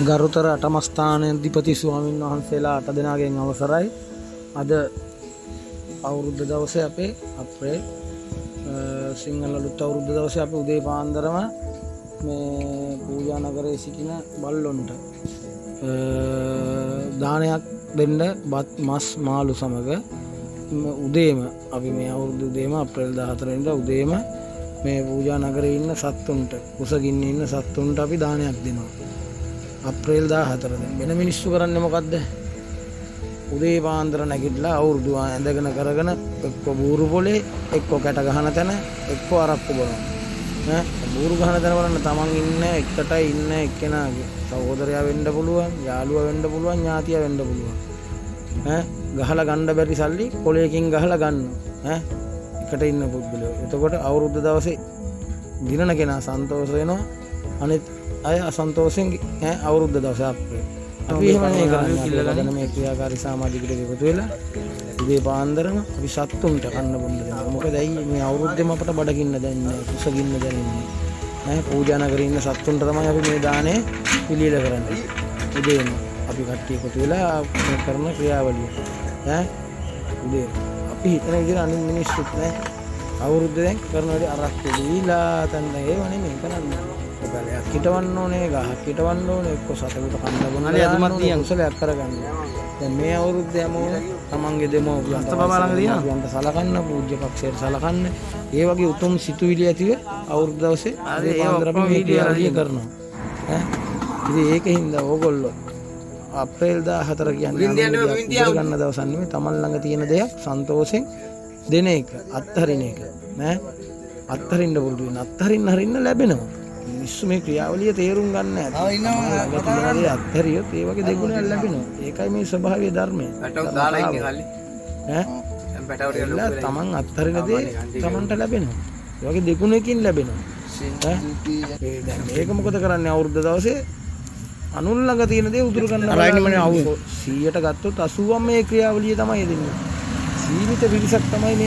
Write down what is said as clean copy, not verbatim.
ගරුතර අටමස්ථානාධිපති ස්වාමින් වහන්සේලා 8 දෙනාගෙන් අවසරයි. අද අවුරුද්ද දවසේ අපේ අප්‍රේල් සිංහල අලුත් අවුරුද්ද දවසේ අපි උදේ පාන්දරම මේ පූජා නගරයේ සිටින බල්ලොන්ට දානයක් දෙන්න බත් මස් මාළු සමග උදේම අපි මේ අවුරුදු උදේම අප්‍රේල් 14 වෙනිදා උදේම මේ පූජා නගරයේ ඉන්න සත්තුන්ට, කුසගින්නේ ඉන්න සත්තුන්ට අපි දානයක් දෙනවා. අප්‍රේල් 14. දැන් වෙන මිනිස්සු කරන්නේ මොකද්ද? උදේ පාන්දර නැගිටලා අවුරුදු ඇඳගෙන කරගෙන එක්ක බූරු පොලේ, එක්ක කැට ගහන තැන, එක්ක අරක්කු බොනවා. ඈ බූරු ගහන තැන බලන්න, තමන් ඉන්න එකට ඉන්න එක්කෙනාගේ සහෝදරයා වෙන්න පුළුවන්, යාළුවා වෙන්න පුළුවන්, ඥාතියා වෙන්න පුළුවන්. ඈ ගහලා ගන්න බැරි සල්ලි පොලේකින් ගහලා ගන්නවා. ඈ එකට ඉන්න පුද්ගලයෝ. එතකොට අවුරුද්ද දවසේ දිනන කෙනා සන්තෝෂ වෙනවා. අනිත් අය අසන්තෝෂෙන් ඈ අවුරුද්ද දවසේ අප්‍රේල්. අපි එහෙම නෙවෙයි කරන්නේ. අපි ලබන මේ ක්‍රියාකාරී සමාජිකට එකතු වෙලා උදේ පාන්දරම අපි සත්තුන්ට කන්න බොන්න දෙනවා. මොකද ඇයි මේ අවුරුද්දෙම අපට බඩගින්න දැනෙන්නේ, කුසගින්න දැනෙන්නේ. ඈ පූජා නගරේ ඉන්න සත්තුන්ට තමයි අපි මේ දානේ පිළියෙල කරන්නේ. උදේම අපි කට්ටිය එකතු වෙලා මේ කරන ක්‍රියාවලිය. ඈ උදේ අපි හිතන විදිහට අනිත් මිනිස්සුත් නෑ. අවුරුද්ද දැන් කරන වැඩි අරක්කු බීලා තැන් දැන් ඒව නෙමෙයි කරන්නේ. පැලයක් හිටවන්න ඕනේ, ගහක් හිටවන්න ඕනේ, එක්ක සතෙකුට කන්න බොන්න අනේ අදුමත් දාන්න ඕනේ, තියන්. කුසලයක් කරගන්න. දැන් මේ අවුරුද්ද හැමෝම තමන්ගේ දෙමව්පියන්ට අස්ත බබා ළඟ තියෙනවා. දෙමව්පියන්ට සලකන්න, පූජ්‍ය පක්ෂයට සලකන්න, ඒ වගේ උතුම් සිතුවිලි ඇතිව අවුරුද්ද දවසේ හරි, උදේ ඒවා පාන්දර අපි ඔක්කොම මේ වීඩියෝ ක්‍රියාවලිය අරගෙන. කරනවා. ඈ ඉතින් ඒකින්ද ඕගොල්ලෝ අප්‍රේල් 14 කියන්නේ වින්දියන්නේ අනුන් වින්දියා. උදුර ගන්න දවසක් නෙමෙයි, තමන් ළඟ තියෙන දෙයක් සන්තෝෂෙන් දෙන එක, අත්හරින එක නෑ. අත්හරින්න පුරුදු වෙන්න. අත්හරින්න හරින්න ලැබෙනවා. මිනිස්සු මේ ක්‍රියාවලිය තේරුම් ගන්න නැහැ. තමන් ළඟ තියෙන දේ අත්හැරියොත් ඒ වගේ දෙගුණයක් ලැබෙනවා. ඒකයි මේ ස්වභාවයේ ධර්මය. පැටවු දාලා ඉන්නේ කල්ලි. ඈ දැන් පැටවු ටික ලොකු එලා වෙලා. තමන් අත්හරින දේ තමන්ට ලැබෙනවා. ඒ වගේ දෙගුණකින් ලැබෙනවා. ඈ ඒ දැන් මේක මොකද කරන්නේ අවුරුද්ද දවසේ අනුන් ළඟ තියෙන දේ උදුර ගන්න බලන්නේ. 100ට ගත්තොත් 80ක් මේ ක්‍රියාවලිය තමයි දෙන්නේ. සීමිත පිරිසක් තමයි මේ